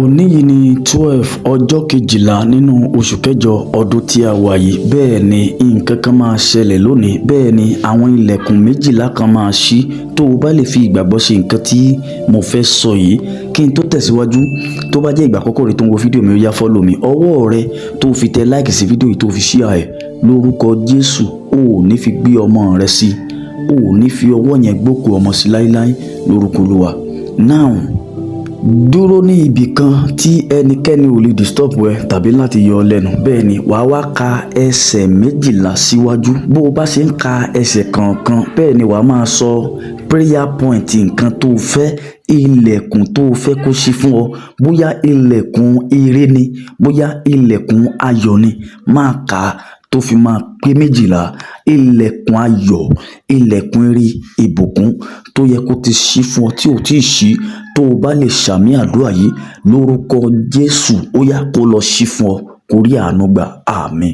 Òní yìí ní 12, ọjọ́ 12 nínú oṣù kẹjọ ọdún tí a wà yìí. Bẹ́ẹ̀ ni, nǹkan kan máa ṣẹlẹ̀ lónìí. Bẹ́ẹ̀ ni, àwọn ilẹ̀kùn 12 kan máa ṣí tó o bá lè fi ìgbàgbọ́ ṣe nǹkan tí mo fẹ́ sọ yìí. Kí n tó tẹ̀síwájú, tó bá jẹ́ ìgbà àkọ́kọ́ rẹ tó ń wo fídíò mi, ó yá, follow mi. Ọwọ́ rẹ tó fi tẹ like sí fídíò yìí, tó fi share ẹ̀, lórúkọ Jésù, o ò ní fi gbé ọmọ rẹ sí, o ò ní fi ọwọ́ yẹn gbókù ọmọ sí láíláí lórúkọ Olúwa. Now, dúró ní ibì kan tí ẹnikẹ́ni ò lè disturb ẹ tàbí láti yọ ọ lẹ́nu. Bẹ́ẹ̀ ni, wàá wá ka ẹsẹ̀ 12 síwájú. Bó o bá ṣe ń ka ẹsẹ̀ kọ̀ọ̀kan, bẹ́ẹ̀ ni wàá máa sọ prayer point, nǹkan tó o fẹ́, ilẹ̀kùn tó o fẹ́ kó ṣí fún ọ. Bóyá ilẹ̀kùn ire ni, bóyá ilẹ̀kùn ayọ̀ ni, máa kà á tó fi máa pé 12. Ilẹ̀kùn ayọ̀, ilẹ̀kùn ire, ìbùkún tó yẹ kó ti ṣí fún ọ tí ò tí ì ṣí, tó o bá lè ṣàmì àdúrà yìí, lórúkọ Jésù, ó yá, kó lọ ṣí fún ọ, kó rí àánú gbà. Àmín.